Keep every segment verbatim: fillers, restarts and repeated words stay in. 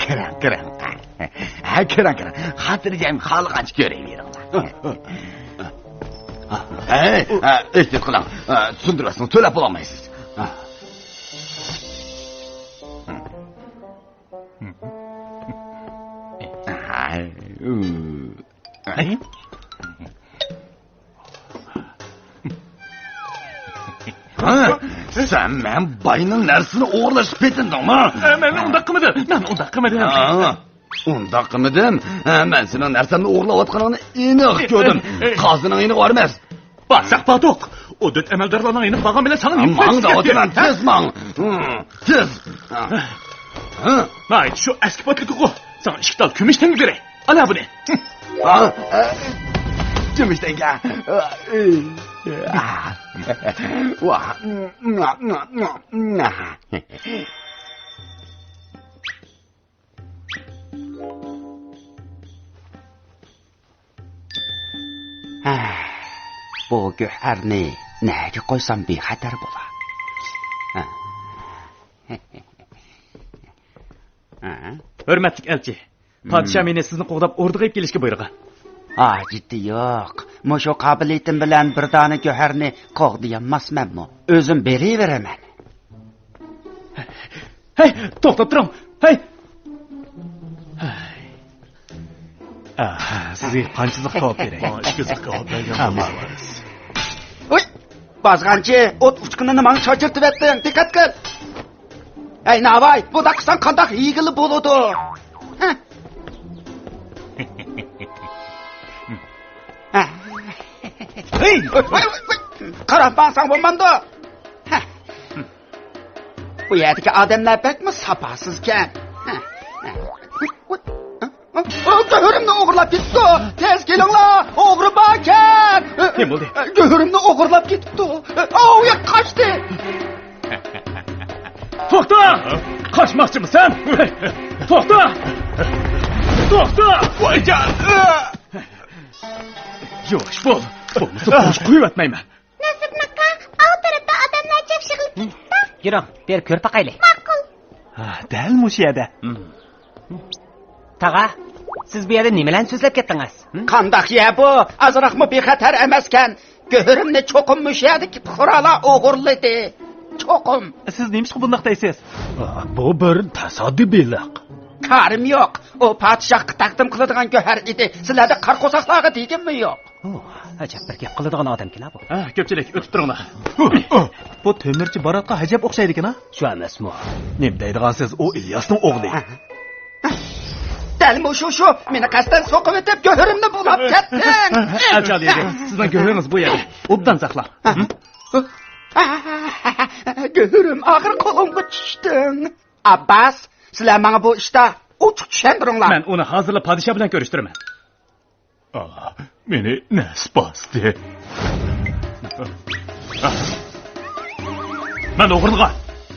كىرىڭ، كىرىڭ. ھە، كىرىڭ، كىرىڭ. خاتىرجەم خالىغانچە كۆرۈۋېرىڭلار. ھە، ھە، ئېھتىيات قىلىڭ. ھە، سۇندۇرۇۋەتسىڭىز تۆلەپ بولالمايسىز. ھە. ھە. ھە؟ سەن مەن باينىڭ نەرسىنى ئوغرىلاشقا پېتىندىڭمۇ؟ ئە، مەن ئۇنداق قىلمىدىم. مەن ئۇنداق قىلمىدىم. ھە، ئۇنداق قىلمىدىم. ھە، مەن سېنىڭ نەرسەمنى ئوغرىلاۋاتقىنىڭنى ئېنىق كۆردۈم. قازىنىڭ يېنىغا بارىمىز. بارساق باردۇق. ئۇ دۆت ئەمەلدارلارنىڭ يېنىغا بارغان بىلەن ساڭا نېمە ماڭ دەۋاتىمەن، تېز ماڭ. ھە، تېز. ھە. ھە. ناھايىتى شۇ ئەسكى پاتلىقىغۇ. ساڭا ئىككى تال كۈمۈش تەڭگە بېرەي. ئانا بۇنى. ھە، ئە، كۈمۈش تەڭگە. ۋاھ. ھە، بۇ گۆھەرنى نەگە قويسام بىخەتەر بولا؟ ھە. ھە؟ ھۆرمەتلىك ئەلچى، پادىشاھ مېنى سىزنى قوغداپ ئوردىغا ئېلىپ كېلىشكە بۇيرۇغان. ھاجىتى يوق. مۇشۇ قابىلىيىتىم بىلەن بىر دانە گۆھەرنى قوغدىيالماسمەنمۇ؟ ئۆزۈم بېرىۋېرىمەن. ھەي، توختاپ تۇرۇڭ! ھەي! ھەي. ئاھ، سىزگە قانچە زىخ كاۋاپ بېرەي؟ ماڭا ئىككى زىخ كاۋاپ بەرگەن بولسىڭىز. ھۇي! بازغانچى، ئوت ئۇچقۇنىنى ماڭا چاچرىتىۋەتتىڭ، دىققەت قىل! ھەي، ناۋاي، بۇنداق قىلساڭ قانداق يېگىلى بولىدۇ؟ ھە؟ ھە. ھەي! ھۇي، ھۇي، ھۇي، ھۇي! قاراپ ماڭساڭ بولمامدۇ؟ ھە. بۇ يەردىكى ئادەملەر بەكمۇ ساپاسىزكەن. ھە، ھە. ئۇ، ئۇ، ئۇ، ئۇ، گۆھىرىمنى ئوغرىلاپ كېتىپتۇ. تېز كېلىڭلار، ئوغرى باركەن. نېمە بولدى؟ گۆھىرىمنى ئوغرىلاپ كېتىپتۇ. ئاۋۇ ياققا قاچتى. توختا! قاچماقچىمۇ سەن؟ توختا! توختا! ۋايجان! ياۋاش بول. بولمىسا بوش قويۇۋەتمەيمەن. نەسىردىن ئاكا، ئاۋۇ تەرەپتە ئادەملەر جەپ يىغىلىپ كېتىپتۇ. يۈرۈڭ، بېرىپ كۆرۈپ باقايلى. ماقۇل. ھە، دەل مۇشۇ يەردە. تاغا، سىز بۇ يەردە نېمىلەرنى سۆزلەپ كەتتىڭىز؟ ھە؟ قانداق يە بۇ؟ ئازراقمۇ بىخەتەر ئەمەسكەن. گۆھىرىمنى چوقۇم مۇشۇ يەردىكى پۇقرالار ئوغرىلىدى. چوقۇم. سىز نېمىشقا بۇنداق دەيسىز؟ بۇ بىر تاسادىپىيلىق. كارىم يوق. ئۇ پادىشاھقا تەقدىم قىلىدىغان گۆھەر ئىدى. سىلەردەك قارا قورساقلارغا دېگىنمۇ يوق. ئوھ، ئەجەب بىر گەپ قىلىدىغان ئادەمكەن-ھە بۇ. ھە، كۆپچىلىك، ئۆتۈپ تۇرۇڭلار. بۇ تۆمۈرچى باراتقا ھەجەپ ئوخشايدىكەن-ھە؟ شۇ ئەمەسمۇ؟ نېمە دەيدىغانسىز، ئۇ ئىلياسنىڭ ئوغلى. دەل مۇشۇ شۇ، مېنى قەستەن سوقۇۋېتىپ، گۆھىرىمنى بۇلاپ كەتتىڭ. ئەلچى ئالىيلىرى، سىزنىڭ گۆھىرىڭىز بۇ يەردە. ئوبدان ساقلاڭ. گۆھىرىم، ئاخىر قولۇمغا چۈشتۈڭ. ئابباس، سىلەر ماڭا بۇ ئىشتا ئوچۇق چۈشەندۈرۈڭلار. مەن ئۇنى ھازىرلا پادىشاھ بىلەن كۆرۈشتۈرىمەن. ئاھ، مېنى نەس باستى. مەن ئوغرىلىغان!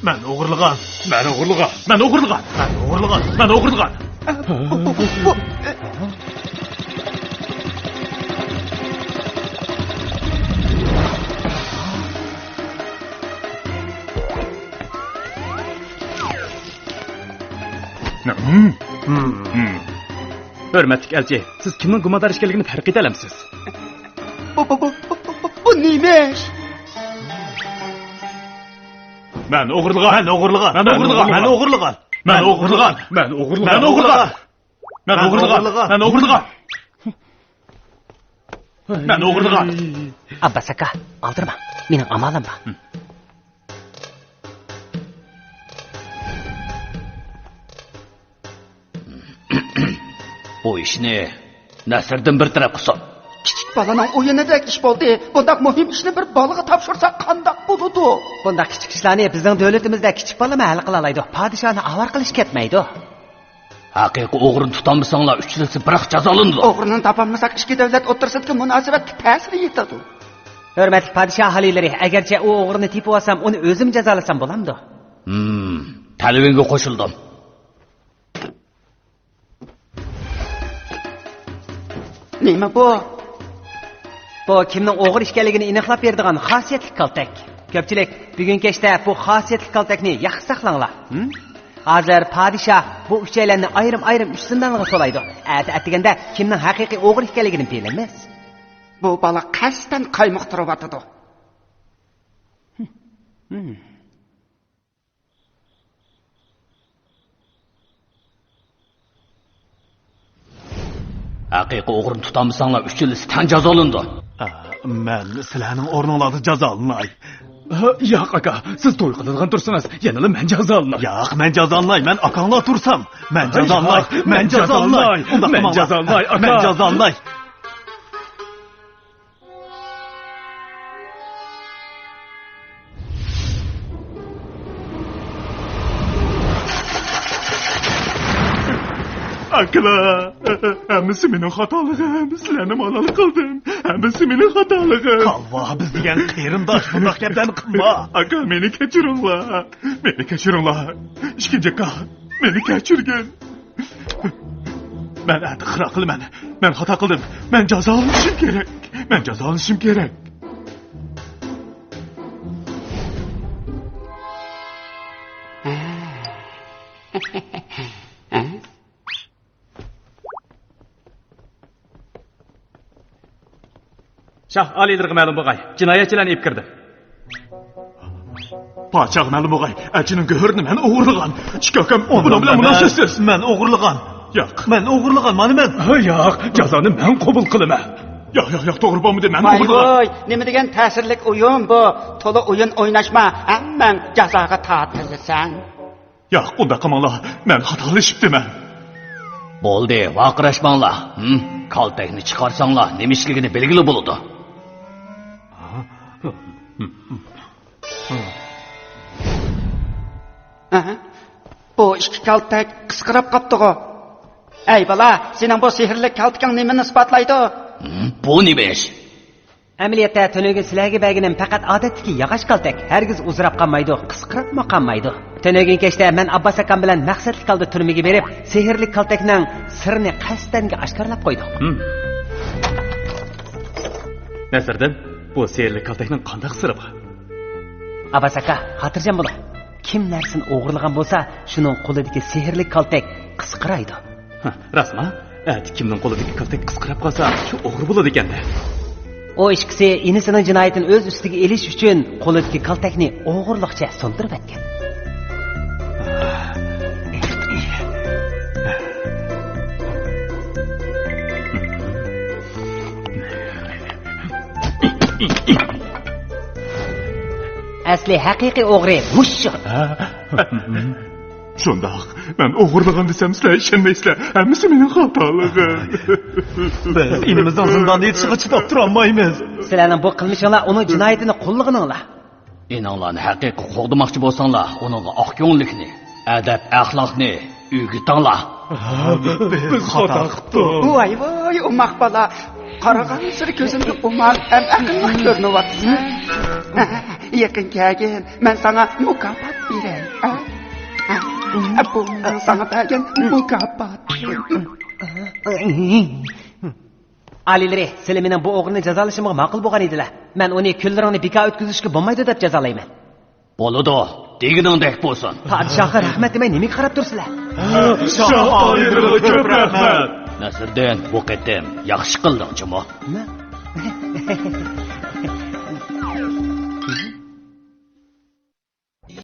مەن ئوغرىلىغان! مەن ئوغرىلىغان! مەن ئوغرىلىغان! مەن ئوغرىلىغان! مەن ئوغرىلىغان! ھۆرمەتلىك ئەلچى، سىز كىمنىڭ گۇماندار ئىكەنلىكىنى پەرق ئېتەلەمسىز؟ بۇ، بۇ، بۇ نېمە ئىش؟ مەن ئوغرىلىغان! مەن ئوغرىلىغان! مەن ئوغرىلىغان! مەن ئوغرىلىغان! مەن ئوغرىلىغان! مەن ئوغرىلىغان! مەن ئوغرىلىغان! مەن ئوغرىلىغان! مەن ئوغرىلىغان! مەن ئوغرىلىغان! ئابباس ئاكا، ئالدىرىماڭ. مېنىڭ ئامالىم بار. بۇ ئىشنى نەسىردىن بىر تەرەپ قىلسۇن. كىچىك بالىنىڭ ئويۇنىدەك ئىش بولدى. بۇنداق مۇھىم ئىشنى بىر بالىغا تاپشۇرساق قانداق بولىدۇ؟ بۇنداق كىچىك ئىشلارنى بىزنىڭ دۆلىتىمىزدە كىچىك بالىمۇ ھەل قىلالايدۇ. پادىشاھنى ئاۋارە قىلىش كەتمەيدۇ. ھەقىقىي ئوغرىنى تۇتالمىساڭلار، ئۈچىلىسى بىراق جازالىنىدۇ. ئوغرىنى تاپالمىساق، ئىككى دۆلەت ئوتتۇرىسىدىكى مۇناسىۋەتكە تەسىرى يېتىدۇ. ھۆرمەتلىك پادىشاھ ئالىيلىرى، ئەگەرچە ئۇ ئوغرىنى تېپىۋالسام، ئۇنى ئۆزۈم جازالىسام بولامدۇ؟ ھىم، تەلىپىڭگە قوشۇلدۇم. نېمە بۇ؟ بۇ كىمنىڭ ئوغرى ئىكەنلىكىنى ئېنىقلاپ بېرىدىغان خاسىيەتلىك كالتەك. كۆپچىلىك، بۈگۈن كەچتە بۇ خاسىيەتلىك كالتەكنى ياخشى ساقلاڭلار. ھىم؟ ھازىر پادىشاھ بۇ ئۈچەيلەننى ئايرىم-ئايرىم ئۈچ زىندانغا سولايدۇ. ئەتە ئەتىگەندە كىمنىڭ ھەقىقىي ئوغرى ئىكەنلىكىنى بىلىمىز. بۇ بالا قەستەن قايمۇقتۇرۇۋاتىدۇ. ھىم. ھەقىقىي ئوغرىنى تۇتالمىساڭلار، ئۈچىلىسى تەڭ جازالىنىدۇ. ئا، مەن سىلەرنىڭ ئورنۇڭلاردا جازالىناي. ھە، ياق، ئاكا، سىز توي قىلىدىغان تۇرسىڭىز، يەنىلا مەن جازالىناي. ياق، مەن جازالىناي، مەن ئاكاڭلار تۇرسام. مەن ھە، جازالىناي، ياق، مەن مەن جازالىناي. جازالىناي. ئۇنداق مەن قىلماڭلار. جازالىناي، ئاكا. مەن جازالىناي. ئاكىلار، ھەممىسى مېنىڭ خاتالىقىم. سىلەرنى مالال قىلدىم. ھەممىسى مېنىڭ خاتالىقىم. كالۋا، بىز دېگەن قېرىنداش، بۇنداق گەپلەرنى قىلما. ئاكا، مېنى كەچۈرۈڭلار. مېنى كەچۈرۈڭلار. ئىككىنچى ئاكا، مېنى كەچۈرگىن. مەن ئەتە ئىقرار قىلىمەن. مەن خاتا قىلدىم. مەن جازالىنىشىم كېرەك. مەن جازالىنىشىم كېرەك. شاھ ئالىيلىرىغا مەلۇم بولغاي، جىنايەتچىلەرنى ئېلىپ كىردىم. پادىشاھقا مەلۇم بولغاي، ئەلچىنىڭ گۆھىرىنى مەن ئوغرىلىغان. ئىككى ئاكام بۇنىڭ بىلەن مۇناسىۋەتسىز. مەن ئوغرىلىغان. ياق. مەن ئوغرىلىغان، مانا مەن. ھە، ياق، جازانى مەن قوبۇل قىلىمەن. ياق، ياق، ياق، توغرا بولمىدى، مەن ۋاي ئوغرىلىغان. ۋاي، نېمە دېگەن تەسىرلىك ئويۇن بۇ؟ تولا ئويۇن ئويناشما، ھەممەڭ جازاغا تارتىلىسەن. ياق، ئۇنداق قىلماڭلار. مەن خاتالىشىپتىمەن. بولدى، ۋارقىراشماڭلار. ھىم؟ كالتەكنى چىقارساڭلار، نېمە ئىشلىكىنى بىلگىلى بولىدۇ. ھە؟ بۇ ئىككى كالتەك قىسقىراپ قاپتىغۇ؟ ئەي بالا، سېنىڭ بۇ سېھىرلىك كالتىكىڭ نېمىنى ئىسپاتلايدۇ؟ ھىم، بۇ نېمە ئىش؟ ئەمەلىيەتتە، تۈنۈگۈن سىلەرگە بەرگىنىم پەقەت ئادەتتىكى ياغاچ كالتەك، ھەرگىز ئۇزىراپ قالمايدۇ، قىسقىراپمۇ قالمايدۇ. تۈنۈگۈن كەچتە مەن ئابباس ئاكام بىلەن مەقسەتلىك ھالدا تۈرمىگە بېرىپ، سېھىرلىك كالتەكنىڭ سىرىنى قەستەنگە ئاشكارىلاپ قويدۇق. ھىم. نەسىردىن، بۇ سېھىرلىك كالتەكنىڭ قانداق سىرى بار؟ ئابباس ئاكا، خاتىرجەم بولۇڭ. كىم نەرسىنى ئوغرىلىغان بولسا، شۇنىڭ قولىدىكى سېھىرلىك كالتەك قىسقىرايدۇ. ھە، راستما؟ ئەتە كىمنىڭ قولىدىكى كالتەك قىسقىراپ قالسا، شۇ ئوغرى بولىدىكەن-دە. ئۇ ئىككىسى ئىنىسىنىڭ جىنايىتىنى ئۆز ئۈستىگە ئېلىش ئۈچۈن قولىدىكى كالتەكنى ئوغرىلىقچە سۇندۇرۇۋەتكەن. ئەسلى ھەقىقىي ئوغرى مۇشۇ. شۇنداق. مەن ئوغرىلىغان دېسەم، سىلەر ئىشەنمەيسىلەر. ھەممىسى مېنىڭ خاتالىقىم. بىز ئىنىمىزنىڭ زىنداندا يېتىشىغا چىداپ تۇرالمايمىز. سىلەرنىڭ بۇ قىلمىشىڭلار ئۇنىڭ جىنايىتىنى قوللىغىنىڭلار. ئىنىڭلارنى ھەقىقىي قوغدىماقچى بولساڭلار، ئۇنىڭغا ئاق كۆڭۈللۈكنى، ئەدەپ-ئەخلاقنى ئۆگىتىڭلار. بىز خاتا قىپتۇق. ۋاي، ۋاي، ئوماق بالا. قارىغانسېرى كۆزۈمگە ئوماق ھەم ئەقىللىق كۆرۈنۈۋاتىسەن. يېقىن كەلگىن، مەن ساڭا مۇكاپات بېرەي. ھە؟ ھە؟ بۇ مېنىڭ ساڭا بەرگەن مۇكاپات. ئالىيلىرى، سىلەر مېنىڭ بۇ ئوغرىنى جازالىشىمغا ماقۇل بولغان ئىدىلە. مەن ئۇنى كۈنلىرىڭنى بىكار ئۆتكۈزۈشكە بولمايدۇ دەپ جازالايمەن. بولىدۇ، دېگىنىڭدەك بولسۇن. پادىشاھقا رەھمەت دېمەي نېمىگە قاراپ تۇرسىلەر؟ شاھ ئالىيلىرىغا كۆپ رەھمەت. نەسىردىن، بۇ قېتىم ياخشى قىلدىڭ جۇمۇ. نە؟